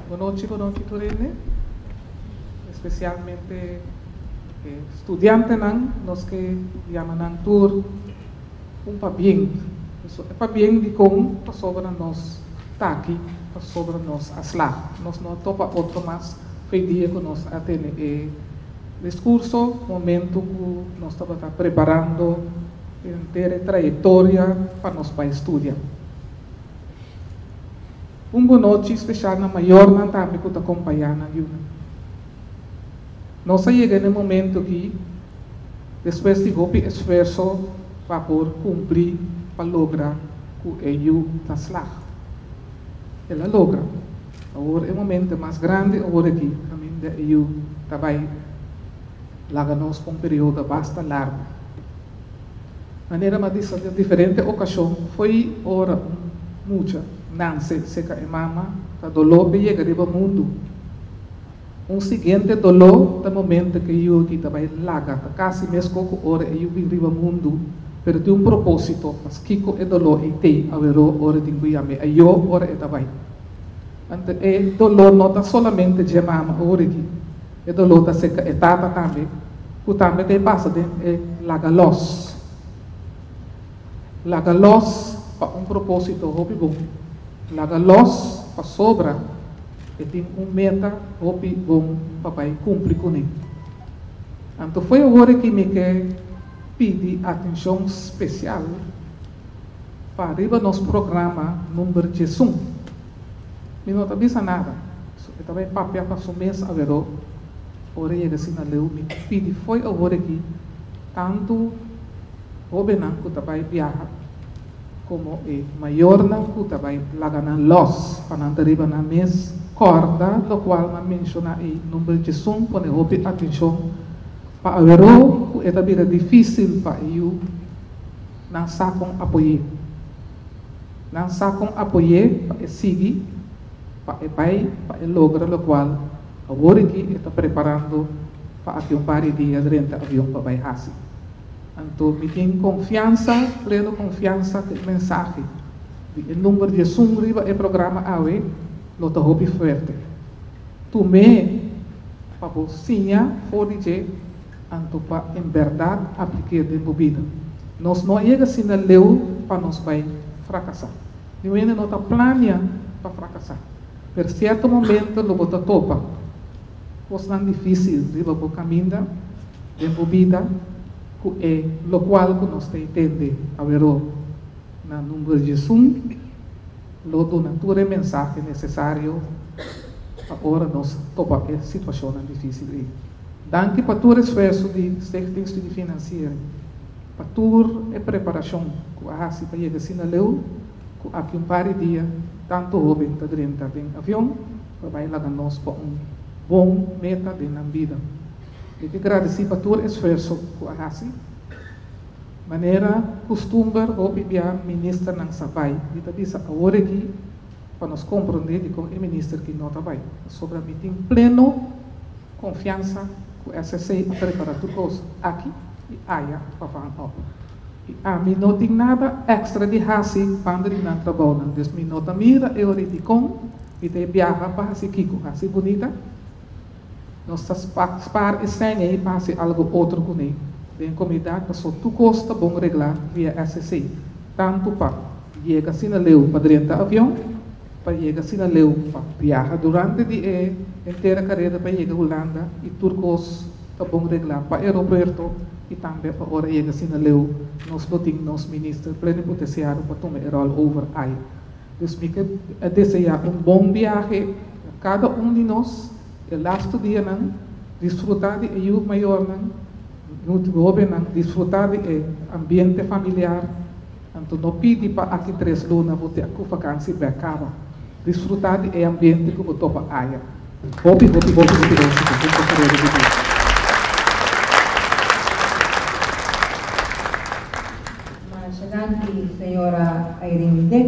Bon nochi, bon nochi tur hende, espesialmente e studiantenan, nos ke yama nan tur un pabien. E pabien dikon? Pasobra nos ta aki, pasobra nos a slaag. Nos no a topa otro mas fe dia ku nos a tene e diskurso, momento ku nos tabata preparando henter e trayektoria pa nos bai studia. Un bonochi speshal na mayornan tambe ku ta kompañá nan yunan. Nos a yega na e momento aki despues di hopi esfuerso pa por kumpli pa logra ku e yu ta slag. El a logra. Awor e momento mas grandi awor aki kaminda e yu ta bai laga nos pa un periodo basta largu. Manera mi a bisa den diferente okashon, fo'i ora un mucha nanse seka e mama ta doló p'e yega riba mundu. Un siguiente doló ta momento ku e yu aki ta bai laga, ta kasi meskos ku ora e yu bin riba mundu, pero tin un propósito pas kiko e doló ei tei aweró ora tin ku yam'é ayó ora e ta bai. Anto e doló no ta solamente dje mama ora aki. E doló ta seka e tata tambe, ku tambe ta e pasa den e laga lòs. Laga lòs pa un propósito hopi bon. Laga lòs pasobra e tin un meta hopi bon pa bai kumpli kuné. Anto fo'i awor aki mi ke pidi atenshon spesial pa riba nos programa number diesun. Mi no ta bisa nada. E ta bai papia pa su mes aweró. Ora e yega asina leu, mi pidi fo'i awor aki tantu hóbennan ku ta bai biaha komo e mayornan ku ta bai laga nan lòs pa nan ta riba nan mes kòrda lokual m'a menshoná ei number diesun pone hopi atenshon pa aweró ku e ta bira difísil pa e yu nan sa kon apoy'é. Nan sa kon apoy'é pa e sigui, pa e bai, pa e logra lokual awor aki e ta preparando pa aki un par di dia drenta avion pa bai hasi. Anto mi tin konfiansa, pleno konfiansa ku e mensahe di e number diesun riba e programa awe lo ta hopi fuerte. Tum'é pa bo siña for di dje anto pa en bèrdat aplik'é den bo bida. Nos no a yega asina leu pa nos bai frakasá. Niun hende no ta plania pa frakasá. Pero sierto momento lo bo ta topa kosnan difísil riba bo kaminda den bo bida ku e lokual ku nos ta intende aweró na number diesun lo duna tur e mensahe nesesario pa ora nos topa e situashonnan difísil ei. Danki pa tur esfuerso di Stichting Studiefinanciering, pa tur e preparacion cu a haci pa yega asina leu cu aki un par di dia tanto hoben ta drenta den avion pa bay laga nos pa un bon meta den nan bida. Mi ke gradeci pa tur esfuerso cu a haci. Manera custumber hopi bia ministernan sa bay, mi ta bisa awor aki pa nos comprende dicon e minister ki no ta bay, pasobra mi tin pleno Konfiansa ku SSC a prepara tur kos aki i aya pa van op. I ami no tin nada èkstra di hasi banda di nan trabounan, dus mi no ta mira e ora dikon mi ta e biaha pa hasi kiko, hasi bunita? Nos ta spaar e sèn ei pa hasi algu otro kuné den komunidat paso tur kos ta bon reglá via SSC, tantu pa yega asina leu pa drenta avion, pa yega asina leu pa biaha durante di e henter kareda pa yega Hulanda i tur kos ta bon reglá pa aeropuerto i tambe pa ora yega asina leu nos lo tin nos minister plenipotenciario pa tuma e ròl over ai. Dus mi ke deseá un bon biahe na kada un di nos e lastu dianan disfrutá di e yu mayornan, hóbennan disfrutá di e ambiente familiar. Anto no pidi pa aki tres luna bo te ku vakansi bek kaba. Disfruta di e ambiente ku bo topa aya. Hopi hopi hopi hopi éksito den bo karera di bida. Masha danki señora Irene Dick.